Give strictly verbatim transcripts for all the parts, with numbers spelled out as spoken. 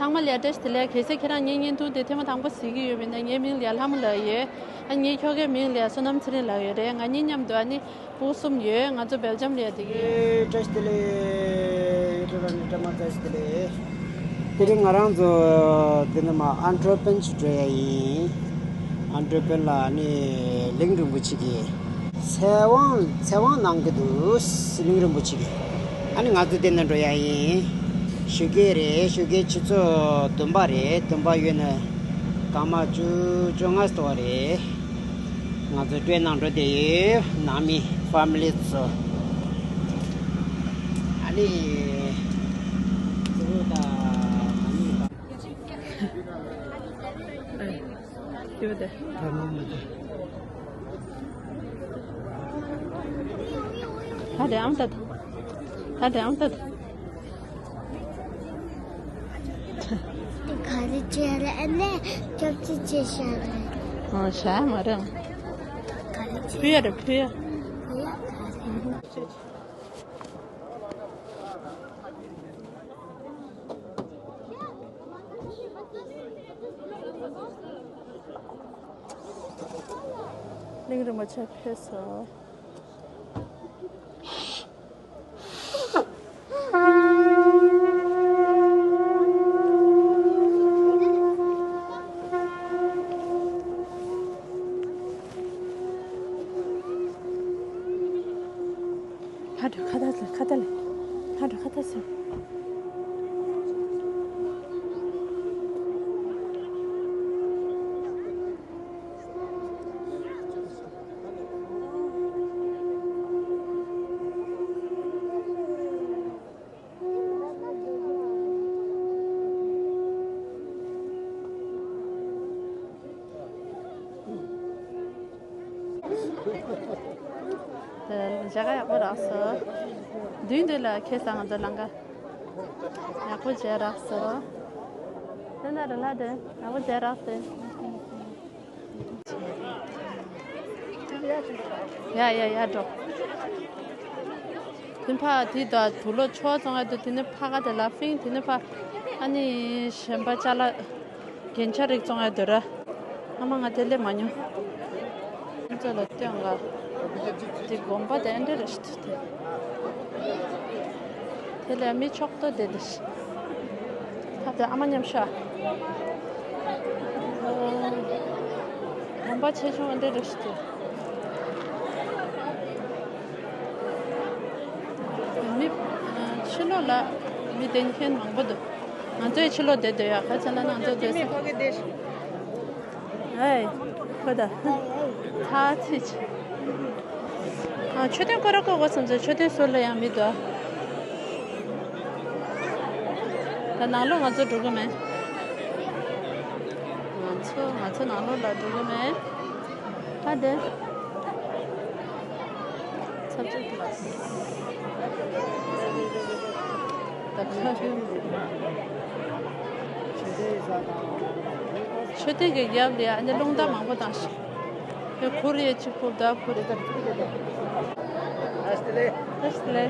ཚང་མ་ལ་བཀྲ་ཤིས་བདེ་ལེགས། གལ་སྲིད་ཁྱེད་རང་ངའི་བརྙན་ཐུང་དེ་ཐེངས་མ་དང་པོ་གཟིགས་ཀྱི་ཡོད་པ་ཡིན་ན། ངའི་མིང་ལ་ལྷ་མོ་ལགས་ཡོད། ཨ་ངའི་ཁྱོ་གའི་མིང་ལ་བསོད་ནམས་ཚེ་རིང་ལགས་ཡོད་རེད། ང་གཉིས་མཉམ་དུ་ཨ་ནི་སྤུ་གུ་གསུམ་ཡོད། ང་ཚོ་སྦེལ་ཇམ་ལ་ཡ་བསྡད་ཀྱི་ཡོད། བཀྲ་ཤིས་བདེ་ལེགས། ཡུ་ཊུབ་པ་ནི་བཀྲ་མ་བཀྲ་ཤིས་བདེ་ལེགས། དེ་རིང་ང་རང་ཚོ་འདི་ནས་མར་ཨན་ཊར་པན་ཅིག་འགྲོ་ཡ་ཡིན། ཨན་ཊར་པན་ལ་ནི་གླིང་རིན་པོ་ཆེ་གི་ཚེ་དབང་ཚེ་དབང་གནང་གི་འདུག། གླིང་རིན་པོ་ཆེ་གི། ཨ་ནི་ང་ཚོ་དེ་ནས་འགྲོ་ཡ་ཡིན། ཞོགས་ཀས་རེད། ཞོགས་ཀས་ཆུ་ཚོད་བདུན་པ་རེད། བདུན་པ་ཡོད་ན་སྐར་མ་བཅུ་བཅོ་ལྔ་ཙམ་རེད། ང་ཚོ་ཊེན་ནང་འགྲོ་བསྡད་ཡོད། ནང་མི་ཕེ་མི་ལི་ཚོ། ཨ་ནི་ཚུར་ད་ང་གཉིས་ད། ཨེ། ཡོད་དེ། ད་དེ་ཨང་ད། ད་དེ་ཨང་ད། ག་རེ་བྱས་རེད། ཨ་ནི་སྐྱབས་ཅི་བྱས་ཤག་རེད། ཨ་ཤ་མ་རེད། ག་རེ་བྱས། ཕུ་ཡ་རེད། ཕུ་ཡ། ཕུ་ཡ་ག་རེ། གླིང་རིན་པོ་ཆེ་ཕེབས་སོང་། ཕར་འགྲོ། ཁ་བརྡ་ཟེར། ཁ་བརྡ་ལས། ཕར་འགྲོ། ཁ་བརྡ་ཟེར། ལས་ཀ་ཡག་པོ་རག་སོང་། མདུན་དེ་ལ་ཁེལ་སོང་། ང་ཚོ་ལས་ཀ་ཡག་པོ་བྱས་རག་སོང་། དེ་ན་ར་ལ་དེ་ཡག་པོ་བྱས་རག་སོང་། ཡ་ཡ་ཡ་འགྲོ། དེ་ཕར་དེ་དང་དུག་ལོག་ཆོག་བཙོང་ཡ་འདུག། དེ་ནས་ཕ་ག་དེ་ལ་ཕིང་། དེ་ནས་ཕ་ཨ་ནི་གཞན་པ་ཅ་ལག་རྒྱན་ཆ་རིགས་བཙོང་ཡ་འདུག་ར། ཨ་མ་ང་དེ་སླེབས་མ་མྱོང་། ཁྱེད་ཚོ་ལ་སྟོན་ག། དེ་དགོན་པ་དེ་འདྲ་རེད་ཤག་དེ། དེ་ལ་མི་ཕྱོགས་ཏོ་དེ་དེ་ཤི། ད་དེ་ཨ་མ་མཉམ་ཤག། དགོན་པ་ཆེ་ཆུང་འདྲ་འདྲ་ཞིག་འདུག། མི་ཕྱི་ལོགས་ལ་མི་བསྡད་མཁན་མང་པོ་འདུག། ང་ཚོའི་ཕྱི་ལོགས་བསྡད་སྡོད་ཡ། ག་ཚོད་ལ་ང་ཚོ་སྡོད་ས། ཨེ། ཁོ་ད། ཐ་ཚིག་ཨ། མཆོད་རྟེན་སྐོར་ར་བསྐོར་དགོས་བསམ་ཚེ། མཆོད་རྟེན་ཟུར་ལ་ཡང་མི་འདུག། ད་ནང་ལོགས་ང་ཚོ་འགྲོ་གི་མེད། ང་ཚོ་ང་ཚོ་ནང་ལོགས་ལ་འགྲོ་གི་མེད། ཨ་དེ། ཚབ་ཚུབ་ཀློག། ད་ཁ་ཤས། མཆོད་རྟེན་གྱི་རྒྱབ་ལ་ཨ་ནི་རླུང་རྟ་མང་པོ་བཏང་ཞིང་། ཡ་ཁུར་ཡ་གཅིག་ཁུར་ད་ཁུར། ཨ་སྟི་ལེ།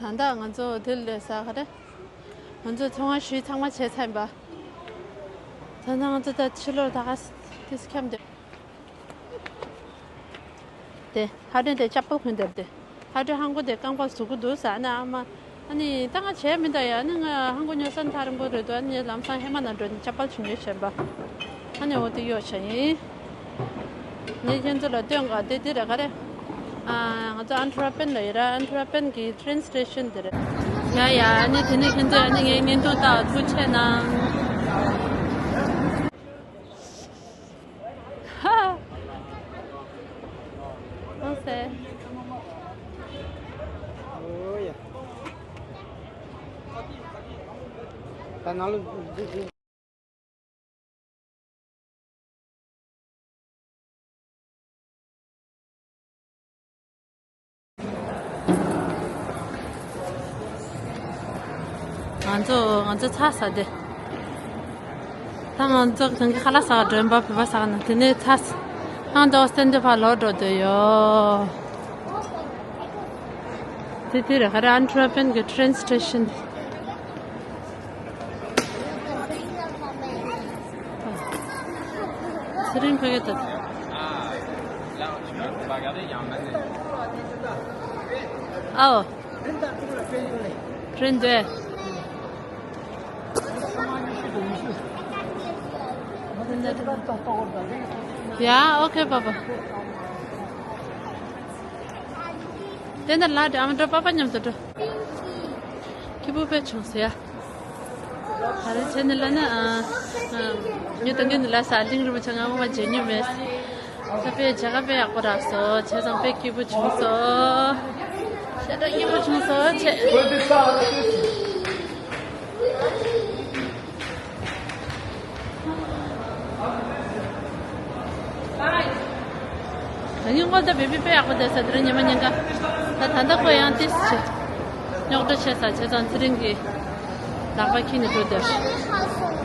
ད་ལྟ་ང་ཚོ་ཨོ་ཊེལ་ལ་ས་ག་རེ། ང་ཚོ་ཚོང་བ་ཞུས་ཚང་མ་བྱས་ཚར་ཡིན་པ། ད་ལྟ་ང་ཚོ་ད་ཕྱི་ལོགས་ད་ག་ཏིས་འཁྱམས་ཏེ། དེ་ཧ་ཏན་དེ་ཅ་པལ་གོན་བསྡད་དེ། ཧ་ཏན་ཧང་གོ་དེ་རྐང་པ་ཟུག་གི་འདུག་ཟེར་ཨ་ནི་ཨ་མ། ཨ་ནི་ད་ང་བྱས་མི་འདུག་ཡ། ཨ་ནི་ང་ཧང་གོ་ཉོ་ས་ཐག་རིང་པོ་རེད་འདུག་ཨ་ནི་ལམ་སང་ཧེ་མ་ན་འགྲོ་ནི་ཅ་པལ་ཞིག་ཉོས་བྱས་པ། ཨ་ནི་འོ་དེ་གཡོག་བྱས་ཡིན། ངས་ཁྱེད་ཚོ་ལ་སྟོན་ག་དེ་དེ་རེད་ག་རེ། ཨ། ང་ཚོ་ཨན་ཐི་ཝར་པན་ལ་ཡོད་ར། ཨན་ཐི་ཝར་པན་གྱི་ཊེན་སི་ཊེ་ཤན་དེ་རེད། ཡ་ཡ། ཨ་ནི་དེ་ནས་ཁྱེད་ཚོས་ཨ་ནི་ངའི་བརྙན་ཐུང་ལྟ་བ་ཐུགས་རྗེ་གནང་། ཧ། ཨོ་སེ། ཨོ་ཡ། ད་ནང་ལ་འཛུལ་ཟིན། ང་ཚོ་ང་ཚོ་ཚ་ས་དེ། ད་ང་ཚོ་དེང་གི་ཁ་ལག་ཟ་ག་མགྲོན་པོ་བོད་པ་ཟ་ག་ན་དེ་ནས་ཚ་ས། ཨང་དོ་སྟན་དེ་ཕར་ལོག་འགྲོ་འདོད་ཡོད། དེ་དེ་རེད་ག་རེ། ཨན་ཐི་ཝར་པན་གྱི་ཊེན་སི་ཊེ་ཤན་དེ། ཚེ་རིང་ཕ་གི་ད། ཨའོ། ཊེན་དེ། ཡ། ཨོ་ཁེ་པ་པ། དེ་འདྲ་ལ་དེ་ཨ་མ་འགྲོ་པ་པ་མཉམ་དུ་འགྲོ། སྐྱིད་པོ་དཔེ་བྱུང་ཟེར་ཡ། ག་རེ་བྱས་ནས་ལབ་ན། ཨ། ཨ། ངས་ད་གིན་ལ་ས་གླིང་རིན་པོ་ཆེ་ང་ངོ་མ་མཇལ་མྱོང་མེད། ད་དཔེ་མཇལ་ཁ་དཔེ་ཡག་པོ་རག་སོང་། བྱས་ཙང་དཔེ་སྐྱིད་པོ་བྱུང་སོང་། ཞེ་དྲག་སྐྱིད་པོ་བྱུང་སོང་། ཆེ། ད་ངས་སྔོན་ད་བེ་བི་དཔེ་ཡག་པོ་བསྡད་ས། དེ་རིང་ཉི་མ་ཉིན་ཀ། ད་ད་ལྟ་ཁོ་ཡང་ཏིས་བྱེད། རྙོག་དྲ་ཆེ་ས། བྱས་ཙང་ཚེ་རིང་གིས་ལག་པ་འཁྱེར་ནས་འགྲོ་བསྡད།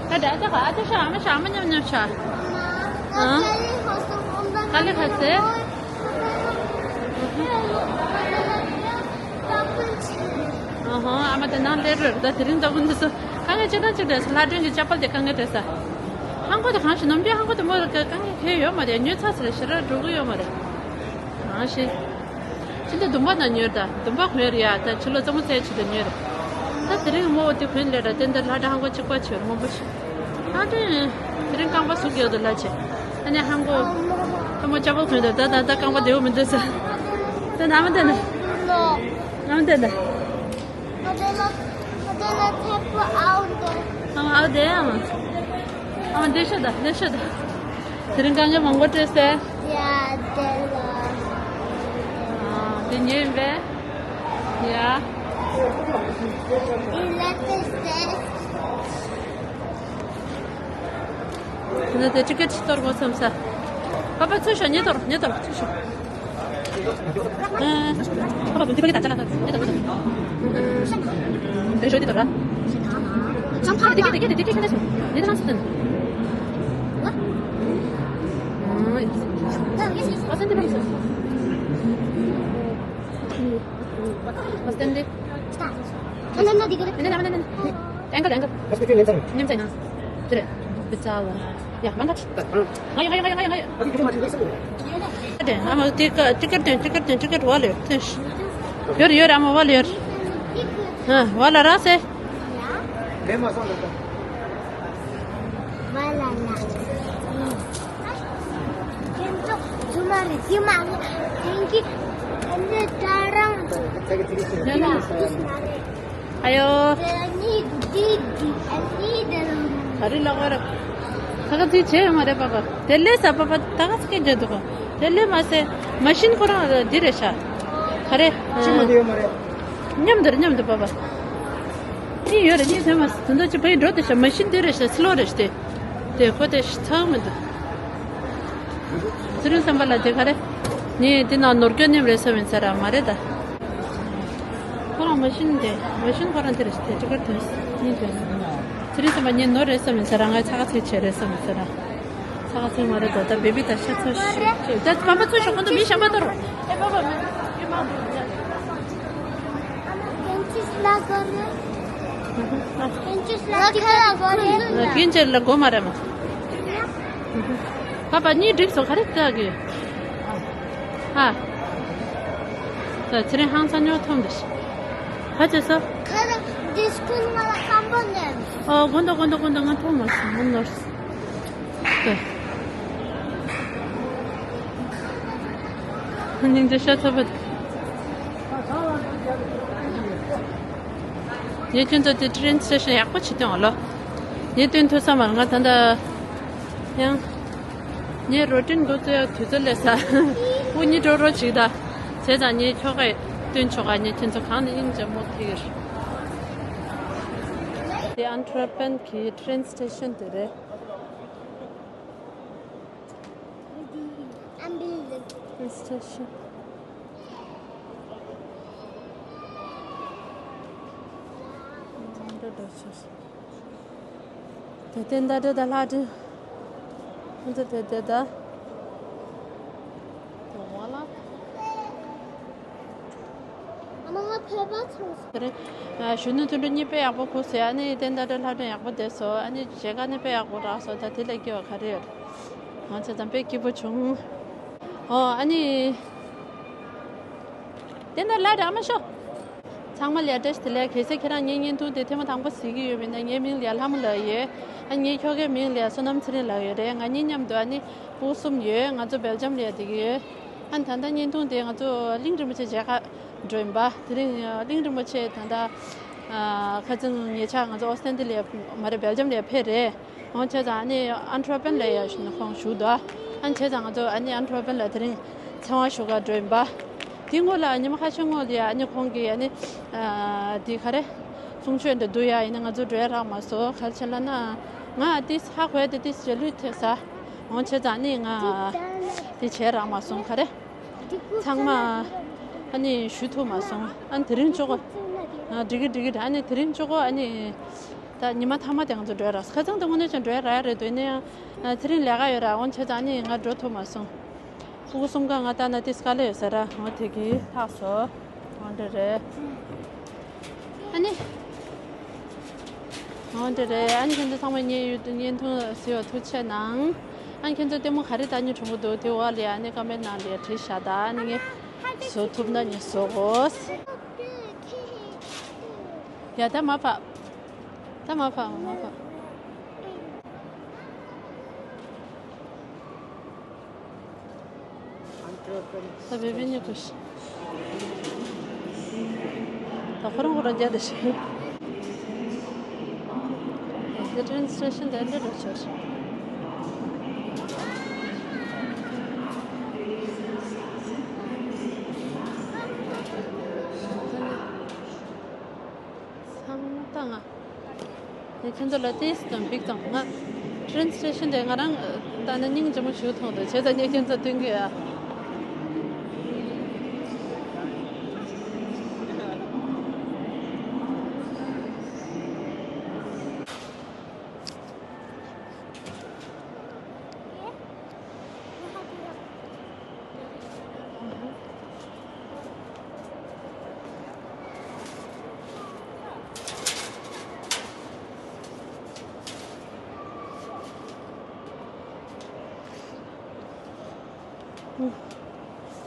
ད་ད་ད་ཨ་ཅག་ཤ་ཨ་མ་ཤ་ཨ་མ་མཉམ་མཉམ་ཤ། ཨང་། དཀའ་ལས་ཁག་སེ། ཨ་ཧོ། ཨ་མ་དེ་ནང་སླེབས་རེད། ད་དེ་རིང་ལྟ་བུ་འདི་ཚོ་དཀའ་ངལ་ཅི་དང་ཅི་འདྲ་ས། ལྷ་སྒྲོན་གྱི་ཅ་པལ་དེ་དཀའ་ངལ་འཕྲད་ས། ཧང་གོ་དེ་གང་ཞིག་ནམ་རྒྱུན་ཧང་གོ་དེ་མོ་དཀའ་ངལ་འཕྲད་ཡོད་མ་རེད། ཉོས་ཚར་ཟེར་ཞེ་དྲག་འགྲོ་གི་ཡོད་མ་རེད། གང་ཞིག་ཕྱི་ལོ་དུམ་པ་ནང་ཉོས་ད། དུམ་པ་གོན་རེད་ཡ། ད་ཕྱི་ལོ་རྩེད་མོ་རྩེ་ཆེད་དུ་ཉོས་རེད། ད་དེ་རིང་མོ་དེ་གོན་ལེ་ར། དེ་འདིར་ལྷ་སྒྲོན་ཧང་གོ་གཅིག་པ་ཆེ་སྔོན་པོ་ཞིག་ལྷ་སྒྲོན་དེ་རིང་རྐང་པ་ཟུག་རྒྱག་ཏུ་ལ་ཆེ། ཨ་ནི་ཧང་གོ་ད་མོ་ཅ་པལ་གོན་ད། ད་ད་ད་རྐང་པ་བདེ་བོ་མི་འདུག་ས། ད་ནམ་དེ་ན། ནམ་དེ་ན། ཨ། ཨ་དེ་ཨ་མ། ཨ་མ་དེ་ཤ་ད། དེ་ཤ་ད། དེ་རིང་དཀའ་ངལ་མང་པོ་འཕྲད་སེ། ཡ། དེ་ལ། ཨ། དེ་ཉོས་ཡིན་པས། ཡ། ཨི་ལ་དེ་སེ། ང་དེ་ཊི་ཀེ་ཊི་གཏོར་དགོས་བསམ་ས། པ་པ་ཚུར་ཤོག་ངེད་གཏོར། ངེད་གཏོར་ཚུར་ཤོག་ཨ། པ་པ་འདི་པ་གི་ད་ཅ་ལ་ད་ངེད་གཏོར། དེ་ཤོག་འདི་གཏོར་ར། ཅམ་ཕ་དེ་གི་དེ་གི་དེ་གི་ཁྱོད་ནས་སོང་། ངེད་ད་ལམ་སི་ཏན། ཨ་སན་དེ་ལམ་སི་ཏན་དེ། ཨ་ན་ན་འདི་གི་ཨ་ན་ན་ན་ན། ཨེང་གལ་ཨེང་གལ། ཉམས་ཚད་ན། དེ་རེད། བི་ཙ་ལ། ཡ་མ་ན། ང་ཡ་ང་ཡ་ང་ཡ་ང་ཡ། དེ་ཨ་མ་ཏི་ཀ་ཏི་ཀར་དེ་ཏི་ཀར་དེ་ཏི་ཀར་བ་ལེ་དེ། ཡོར་ཡོར་ཨ་མ་བ་ལེ་ཡོར། ཨ་བ་ལ་ར་སེ། ཨ་ཡོ། ག་རེ་ལབ་དགོས་རེད། ད་ག་ཚོད་བྱས་ཡོད་མ་རེད་པ་པ། དེ་ལས་ས་པ་པ་ད་ག་ཚོད་སྐད་རྒྱག་འདུག་ག་དེ་ལས་མ་ཟད་མ་ཤིན་ཁོ་རང་འདི་རེད་ཤག་ག་རེ། ཤི་མ་དེ་ཡོད་མ་རེད། མཉམ་དུ་རེད། མཉམ་དུ་པ་པ། གཉིས་ཡོད་རེད། གཉིས་ཐོན་མ་སོང་། དེ་འདྲ་ཅིག་བས་འགྲོ་དེ་ཤག་མ་ཤིན་དེ་རེད་ཤག་སི་ལོ་རེད་ཤག་དེ། དེ་ཁོ་དེ་ཤི་ཚར་མི་འདུག་ཚེ་རིང་བསམ་པ་ལ་དེ་ག་རེ། ངས་དེ་ནང་ནོར་སྐྱོན་ནེམ་རེད་བསམ་ཡིན་ས་ར་མ་རེད་ད། ཁོ་རང་མ་ཤིན་དེ། མ་ཤིན་ཁོ་རང་དེ་རེད་ཤག་དེ་ཊི་ཀར་ཐོན་སོང་། གཉིས་ཐོན་སོང་། ཚེ་རིང་བསམ་པ་ངས་ནོར་རེད་བསམ་ཡིན་ས་ར། ང་ཚ་ག་ཚིག་བྱས་རེད་བསམ་ཡིན་ས་ར། ཚ་ག་ཚིག་མ་རེད་ད། ད་བེ་བི་ད་ཤ་ཚ་ཤི་ཤི། ད་པ་པ་ཚུར་ཤོག་ཁོང་ཚོ་མི་གཞན་པ་གཏོར་རོགས། ཨེ་པ་པ་མི་ཡོད་མ་འདུག་ལ་ཁྱེད་ལ་སྒོ་མ་རེད་མ། ཕ་པ་གཉིས་འགྲིག་སོང་ག་རེ་ལྟ་གི། ཧ། ད་ཚེ་རིང་ཧང་སང་ཉོ་ཐུབ་འདི་ཤི། ཧ་ཅེ་སོ། ཁ་ར་ཌིས་ཀོན་ང་ལ་ཁམ་པོ་ནས། ཨོ་དགོན་དུ་དགོན་དུ་དགོན་དུ་ང་ཐུབ་མ་སོང་ངུ་ནོར། སྙིང་རྗེ་ཤ་ཚ་བོ། ངས་ཁྱོད་ཚོ་དེ་ཊེན་སི་ཊེ་ཤན་ཡག་པོ་བྱེད་སྟངས་ལོ། ངས་སྟོན་ཐུབ་ས་མ་རེད། ང་ད་ལྟ་ཡང་ངས་རོ་ཊིན་འགོ་བཙུགས་ཡག་དུས་ཚོད་སླེབས་ས། དབུ་གཉིས་འགྲོ་རོགས་བྱེད་ད། བྱས་ཙང་ངས་ཁྱོ་གས་སྟོན་ཆོག་ག། ངས་ཁྱོད་ཚོ་གང་ནས་སྙིང་རྗེ་མོ་ཐིག་གིར། དེ་ཨན་ཊ་ཝེར་པན་གྱི་ཊེན་སི་ཊེ་ཤན་དེ་རེད། ཊེན་སི་ཊེ་ཤན། འགྲོ་འགྲོ་ཆོག་དེ་དེ་འདྲ་འདྲ་ད་ལྷ་འདྲ། འདི་དེ་དེ་ད། དེ་འོང་ལ། ཨ་མ་ང་ཕེབས་པ་ཚང་སོང་། རེད། གཞོན་ནུ་དོན་གྲུབ་གཉིས་དཔེ་ཡག་པོ་གོ་སོང་། ཨ་ནི་དེ་འདྲ་འདྲ་ལྷ་སྒྲོན་ཡག་པོ་བསྡད་སོང་། ཨ་ནི་མཇལ་ཁ་ནི་དཔེ་ཡག་པོ་རག་སོང་། ད་དེ་ལས་སྐྱིད་པ་ག་རེ་ཡོད། ང་ཚོ་ཙམ་དཔེ་སྐྱིད་པོ་བྱུང་། ཨོ་ཨ་ནི། དེ་འདྲ་ལ་ར་མ་ཤོ། ཚང་མ་ལ་བཀྲ་ཤིས་བདེ་ལེགས། གལ་སྲིད་ཁྱེད་རང་ངའི་བརྙན་ཐུང་དེ་ཐེངས་མ་དང་པོ་གཟིགས་ཀྱི་ཡོད་པ་ཡིན་ན། ངའི་མིང་ལ་ལྷ་མོ་ལགས་ཡོད། ཨ་ངའི་ཁྱོ་གའི་མིང་ལ་བསོད་ནམས་ཚེ་རིང་ལགས་ཡོད་རེད། ང་གཉིས་མཉམ་དུ་ཨ་ནི་ཕྲུ་གུ་གསུམ་ཡོད། ང་ཚོ་སྦེལ་ཇམ་ལ་བསྡད་ཀྱི་ཡོད། ཨ་ནི་ད་ལྟ་བརྙན་ཐུང་དེ་ང་ཚོ་གླིང་རིན་པོ་ཆེ་མཇལ་ཁ་འགྲོ་ཡིན་པ། དེ་རིང་གླིང་རིན་པོ་ཆེ་ད་ལྟ་ཁ་སང་ཉེ་ཆར་ང་ཚོ་ཨོ་སི་ཊན་ཏི་ལི་ཡ་མ་རེད། སྦེལ་ཇམ་ལ་ཕེབས་རེད། འོང་བྱས་ཙང་ཨ་ནི་ཨན་ཊ་ཝེར་པན་ལ་ཡ་ཁོང་བཞུགས་འདུག་ཨ་ནི་བྱས་ཙང་ང་ཚོ་ཨ་ནི་ཨན་ཊ་ཝེར་པན་ལ་དེ་རིང་ཚེ་དབང་ཞུ་ག་འགྲོ་ཡིན་པ། དེ་སྔོན་ལ་ཉི་མ་ཁ་ཤས་སྔོན་ལ་ཡ་ཨ་ནི་ཁོང་གིས་ཨ་ནི་ཨ་དེ་ག་རེ་གསུང་ཆོས་འདྲ་འདུག་ཡ། ཡིན་ན་ང་ཚོ་འགྲོ་ཡ་རག་མ་སོང་། ག་རེ་བྱས་ལབ་ན་ང་ཏིས་ཧ་གོ་ཡ་དེ་ཏིས་རྗེས་ལུས་ཐེབས་ས། འོང་བྱས་ཙང་ཨ་ནི་ང་དེ་བྱས་རག་མ་སོང་། ག་རེ་ཚང་མ་ཨ་ནི་ཞུ་ཐུབ་མ་སོང་། ཨ་ནི་དེ་རིང་ཅོ་གོ། ཨ་འགྲིག་གི་འགྲིག་གི་རེད། ཨ་ནི་དེ་རིང་ཅོ་གོ་ཨ་ནི། ད་ཉི་མ་མཐའ་མ་དེ་ང་ཚོ་འགྲོ་ཡ་རག་སོང་། ཁ་སང་དེ་དངོས་གནས་ཀྱང་འགྲོ་ཡ་རག་ཡ་རེད་འདུག་ཡིན་ན་ཡང་དེ་རིང་ལས་ཀ་ཡོད་ར། འོང་བྱས་ཙང་ཨ་ནི་ང་འགྲོ་ཐུབ་མ་སོང་། ཕྲུ་གུ་གསུམ་ཀ་ང་ལྟ་ན་ཏིས་དཀའ་ལས་ཡོད་ས་ར། འོ་དེ་གི་ལྷག་སོང་། འོ་འདྲ་རེད། ཨ་ནི། འོ་འདྲ་རེད། ཨ་ནི་ཁྱེད་ཚོ་ཚང་མ་ངའི་ཡུལ་དུ་བརྙན་ཐུང་གཟིགས་པར་ཐུགས་རྗེ་གནང་། ཨ་ནི་ཁྱེད་ཚོ་ལྟད་མོ་ག་རེ་ལྟ་སྙིང་བྲོ་གི་འདུག་དེ་འོག་ལ་ཨ་ནི་ཀོ་མེན་ནང་ལ་བྲིས་བཞག་ད་ཨ་ནི་ངས་བཟོ་ཐུབ་ན་ངས་བཟོ་གོ། ཡ་ད་མ་ཕབ། ད་མ་ཕབ་མ་ཕབ། ད་བེ་བེ་ཉི་ཀུ་ཤི། ད་ཁོ་རང་ཁོ་རང་རྒྱ་དེ་ཤི། ད་ཊེན་སི་ཊེ་ཤན་དེ་འདྲ་རུ་ཆོར། ཚང་མ་ད་ང་། ངས་ཁྱོད་ཚོ་ལ་ཏིས་དང་འབིག་དང་ང་། ཊེན་སི་ཊེ་ཤན་དེ་ང་རང་ད་ནི་སྙིང་རྗེ་མོ་ཞིག་མཐོང་འདུག་བྱས་ཙང་ངས་ཁྱོད་ཚོ་སྟོན་གི་ཡ།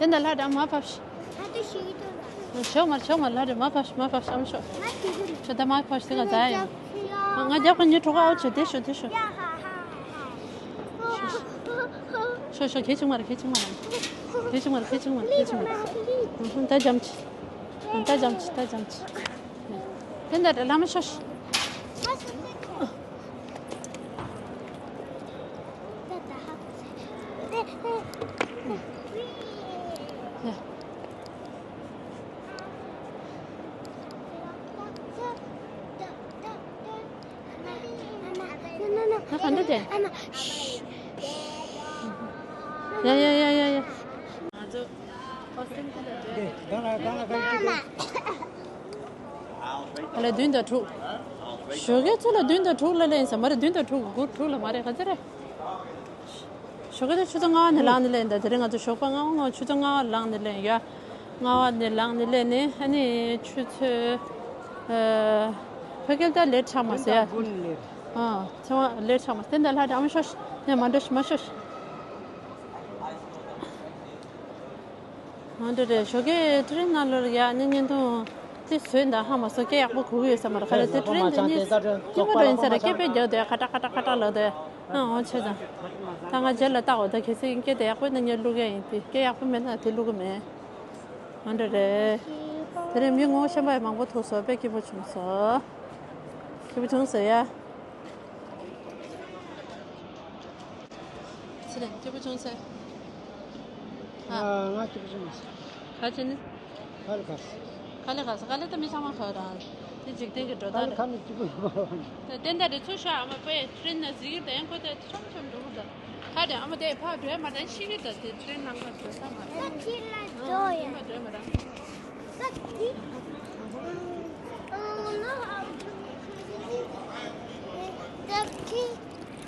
དེ་འདྲ་ལྷ་འདྲ་མ་ཕབ་ཤི། ད་དུ་ཤི་གི་འདུག་ལ། ཤོག་མར་ཤོག་མར་ལྷ་འདྲ་མ་ཕབ་ཤི། མ་ཕབ་ཤི། ཨ་མ་ཤོག་ང་ཤི་གི་རེད། ཤོག་ད་མ་ཕབ་ཤི། དེ་ག་ཛ་ཡ་ཡོང་། ང་རྒྱབ་ཁ་ཉི་གྲོགས་ཨའོ་ཆོ། དེ་ཤོག་དེ་ཤོག་ཡ་ཧ་ཧ་ཧ། ཤོག་ཤོག་ཁྱེད་ཅིག་མ་རེད། ཁྱེད་ཅིག་མ་རེད། ཁྱེད་ཅིག་མ་རེད། ཁྱེད་ཅིག་མ་རེད། ཁྱེད་ཅིག་མ་རེད། ད་འཇམ་ཅིག་ད་འཇམ་ཅིག་ད་འཇམ་ཅིག་དེ་འདྲ་རེད། ལྷ་མོ་ཤོག་ཤི། ད་ག་འདྲ་དེ། ཡ་ཡ་ཡ་ཡ་ཡ། ང་ཚོ། ཨ་ལ་བདུན་དང་དྲུག་ཞོགས་ཀའི་ཚོ་ལ་བདུན་དང་དྲུག་ལ་ལེན་ས་མ་རེད། བདུན་དང་དྲུག་དགུ་དྲུག་ལ་མ་རེད། ག་ཚོད་རེད། ཞོགས་ཀའི་ཆུ་ཚོད་ལྔ་པ་ནས་ལངས་ནས་ལེན་ད། དེ་རིང་ང་ཚོ་ཞོགས་པ་ལྔ་པ་ལྔ་ཆུ་ཚོད་ལྔ་པ་ལངས་ནས་ལེན་ཡ། ལྔ་པ་ནས་ལངས་ནས་ལེན་ནས་ཨ་ནི་ཆུ་ཚོད། ཕ་གིར་ད་ལེ་ཊི་ཆགས་མ་སོང་ཡ། ཨ་ཚེ་དབང་ལེ་ཊི་ཆགས་མ་སོང་། དེ་འདྲ་ལྷ་འདྲ་མ་ཤོག་ཤ། ནས་མ་འགྲོ་ཤ་མ་ཤོག་ཤ། ཨ་འདྲ་རེད། ཞོགས་ཀས་ཊི་རེན་ནང་ལོགས་ཡ་ནི་བརྙན་ཐུང་དེ་བཟོས་འདྲ་ཧ་མ་སོང་། སྐད་ཡག་པོ་གོ་གི་ཡོད་ས་མ་རེད། ག་རེ་དེ་ཊི་རེན་དེ་གཉིས་སྐྱིད་པོ་འགྲོ་ཡིན་ས་རེད། སྐད་པས་རྒྱག་དེ་ཁ་ཏག་ཁ་ཏག་ཁ་ཏག་ལབ་དེ། ཨ་འོ་བྱས་ཙང་། ད་ང་རྗེས་ལ་བལྟ་འོ། ད་གལ་སྲིད་སྐད་དེ་ཡག་པོ་ཡིན་ན་ངས་བླུག་ཡ་ཡིན། དེ་སྐད་ཡག་པོ་མེད་ན་དེ་བླུག་གི་མེད། ཨ་འདྲ་རེད། དེ་རིང་མི་ངོ་ཤེས་པ་ཡང་མང་པོ་ཐུག་སོང་། དཔེ་སྐྱིད་པོ་བྱུང་སོང་། སྐྱིད་པོ་བྱུང་སོང་ཡ། ཚེ་རིང་སྐྱིད་པོ་བྱུང་སོང་། ཨ། ང་སྐྱིད་པོ་བྱུང་སོང་། ག་བྱས་ནས། ག་ལེ་ག་སོང་། ག་ལེ་ག་སོང་། ག་ལེ་ད་མི་ཚང་མ་ག་རང་། དེ་འཇིག་རྟེན་གྱི་འགྲོ་ག་ལེ་སྟངས་ག་རེད། ནས་སྐྱིད་པོ་ཡོད་མ་རེད། ད་དེ་འདྲ་རེད། ཚུར་ཤོག་ཨ་མ། དཔེ་ཊི་རེན་ནང་གཟིགས་ཡོད་ད། ཡང་ཁོ་ཚོ་ཆམ་ཆམ་འགྲོ་གི་འདུག་ག་རེ་ཨ་མ། དེ་ཕར་འགྲོ་ཡ་མ་རེད། ཤི་གི་འདུག་དེ་ཊི་རེན་ནང་ལ་འགྲོ་ས་མ་རེད། ད་ཁྱི་ལ་འགྲོ་ཡ། ཨ་མ་འགྲོ་ཡ་མ་རེད། ད་ཁྱི། ཨོ་ནོ། ད་ཁྱི།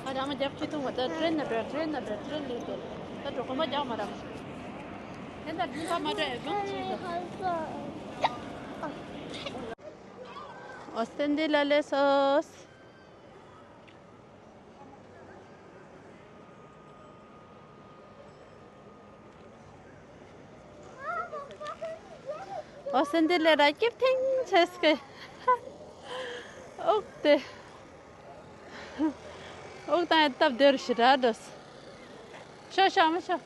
ཨ་ར་མ། རྒྱབ་ཁྱི་ཐུང་བ། ད་ཊི་རེན་ནང་འགྲོ་ཡ། ཊི་རེན་ནང་འགྲོ་ཡ། ཊི་རེན་ལས་འགྲོ། ད་འགྲོ་གོམ་པ་རྒྱག་མ་ར་མ། དེ་འདྲ་འགྲིག་པ་མ་འགྲོ་ཡ། གང་བྱེད་དོ། ཨོ་སྟན་འདི་ལ་ལས་སོ། ཨོ་སེ་འདི་ལས་ར་སྐྱིད་ཐིང་ཆེ་སྐེ། ཨོག་དེ། ཨོག་དང་ཡ་སྟབས་བདེ་རུ་ཞི་དྲག་འགྲོ། ཤོག་ཤོག་མ་ཤོག་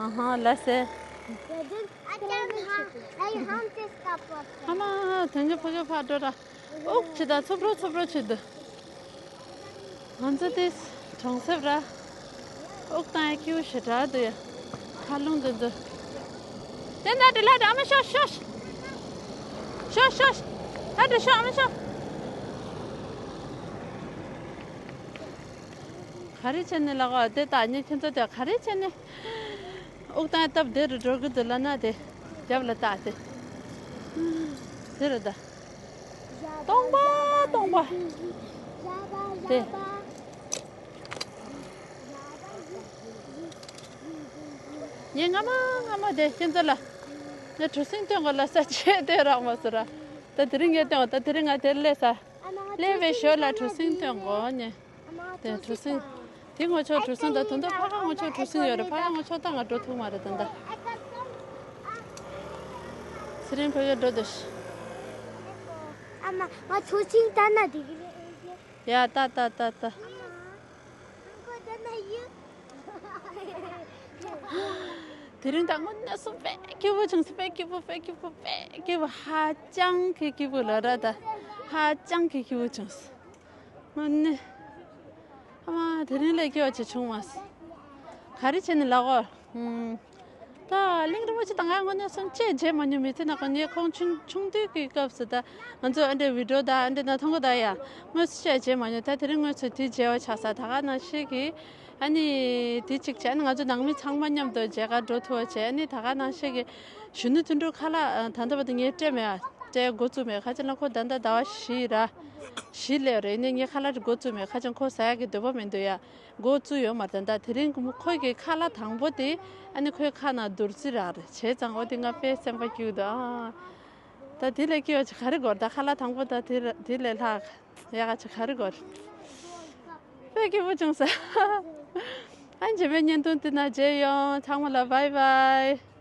ཨ་ཧ་ལ་སེ། ཨ་ཅག་ཧང་ཧང་ཏེ་སྐབས་པོ། ཨ་མ་དོན་གྱི་ཕ་གི་ཕ་འགྲོ་ར། ཨུག་ཅི་ད་འཚུབ་རོ་འཚུབ་རོ་བྱེད་འདུག་ང་ཚོ་དེ་གྲོང་གསེབ་ར། ཨུག་དང་ཡ་ཁྱིའུ་ཞེ་དྲག་འདུག་ཡ། མཁའ་རླུང་འདི་ཚོ། དེ་འདྲ་དེ་ལ་དྲ་མ་ཤོག་ཤོག་ཤོག་ཤོག་ཤོག་ད་དྲ་ཤོག་ཨ་མ་ཤོག་ག་རེ་བྱས་ནས་ལགས། དེ་ད་ཉེ་ཁྱེད་ཚོ་དེ་ག་རེ་བྱས་ནས། ཨུག་དང་སྟབས་བདེ་རུ་འགྲོ་གི་འདུག་ལབ་ན་དེ། རྒྱབ་ལ་བལྟ་དེ། དེ་རུ་ད། སྟོང་པ་སྟོང་པ། དེ། ངས་སྔ་མ་སྔ་མ་དེ་ཁྱེད་ཚོ་ལ། ངས་གྲུ་གཟིངས་སྟོན་དགོས་ལབ་ས་བྱས་དེ་རག་མ་སོང་ར། ད་དེ་རིང་ངས་སྟོན་དགོས། ད་དེ་རིང་ང་དེར་སླེབས་ས། སླེབས་པའི་ཞོར་ལ་གྲུ་གཟིངས་སྟོན་དགོས་ནས། དེ་གྲུ་གཟིངས། དེ་ངོ་ཕྱོགས་གྲུ་གཟིངས་དང་། དོན་དག་ཕ་ག་ངོ་ཕྱོགས་གྲུ་གཟིངས་ཡོད་རེད། ཕ་ག་ངོ་ཕྱོགས་ད་ང་འགྲོ་ཐུབ་མ་རེད་ད་ལྟ། ཚེ་རིང་ཕ་གིར་འགྲོ་དེ། ཨ་མ་ང་གྲུ་གཟིངས་ལྟ་ན་འགྲིག་གི་རེད། ཡ་ལྟ་ལྟ་ལྟ་ལྟ། ཁོ་ལྟ་ན་ཡོད། དེ་རིང་ད་དངོས་གནས་སུ་དཔེ་སྐྱིད་པོ་བྱུང་སོང་། དཔེ་སྐྱིད་པོ། དཔེ་སྐྱིད་པོ། དཔེ་སྐྱིད་པོ། ཧ་ཅང་གི་སྐྱིད་པོ་ལབ་ར་ད། ཧ་ཅང་གི་སྐྱིད་པོ་བྱུང་སོང་། དངོས་གནས། ཨ་མ་དེ་རིང་ལས་སྐྱིད་པ་ཅིག་བྱུང་མ་སོང་། ག་རེ་བྱས་ནས་ལབ་གོ། ཨུམ། ད་གླིང་རིན་པོ་ཆེ་དང་ང་དངོས་གནས་སུ་ཅིག་མཇལ་མ་མྱོང་མི་དེ་ན་ཁོ། ངས་ཁོང་ཆུང་ཆུང་དུས་ཀྱི་སྐབས་སུ་ད་ང་ཚོ་ཨ་འདྲའི་བི་ཌི་ཡོ་དང་ཨ་འདྲ་ན་མཐོང་གི་ད་ཡ། དངོས་སུ་ཅིག་མཇལ་མ་མྱོང་། ད་དེ་རིང་དངོས་སུ་དེ་མཇལ་བ་ཆགས་ས། ད་ག་ནང་བཞིན་གྱི་ཨ་ནི་དེ་གཅིག་བྱས། ཨ་ནི་ང་ཚོ་ནང་མི་ཚང་མ་མཉམ་དུ་མཇལ་ཁ་འགྲོ་ཐུབ་པ་བྱས། ཨ་ནི་ད་ག་ནང་བཞིན་གྱི་གཞོན་ནུ་དོན་གྲུབ་ཁ་ལག་ད་ལྟ་བར་དུ་ངས་སྤྲད་མེད་ཨ། སྤྲད་འགོ་བཙུགས་མེད། ཁ་ཅིག་ལ་ཁོ་ད་ལྟ་ཟླ་བ་བཞི་ར། བཞི་སླེབས་རེད། ནས་ངས་ཁ་ལག་འགོ་བཙུགས་མེད། ཁ་ཅིག་ཁོ་ཟ་ཡག་གི་འདོད་པ་མི་འདུག་ཡ། འགོ་བཙུགས་ཡོད་མ་རེད། ད་དེ་རིང་ཁོ་གི་ཁ་ལག་དང་པོ་དེ་ཨ་ནི་ཁོའི་ཁ་ནང་བདུད་རྩི་རག་རེད། བྱས་ཙང་འོ་དེ་ང་དཔེ་སེམས་པ་སྐྱིད་འདུག་ཨ། ད་དེ་ལས་སྐྱིད་པ་ཅིག་ག་རེ་དགོས། ད་ཁ་ལག་དང་པོ་ད་དེ་ར། དེ་ལས་ལྷག་ཡག་ག་ཅིག་ག་རེ་དགོས། དཔེ་སྐྱིད་པོ་བྱུང་ས། ཨ་ནི་རྗེས་མའི་བརྙན་ཐུང་དེ་ན་མཇལ་ཡོང་། ཚང་མ་ལ་བྷའི་བྷའི།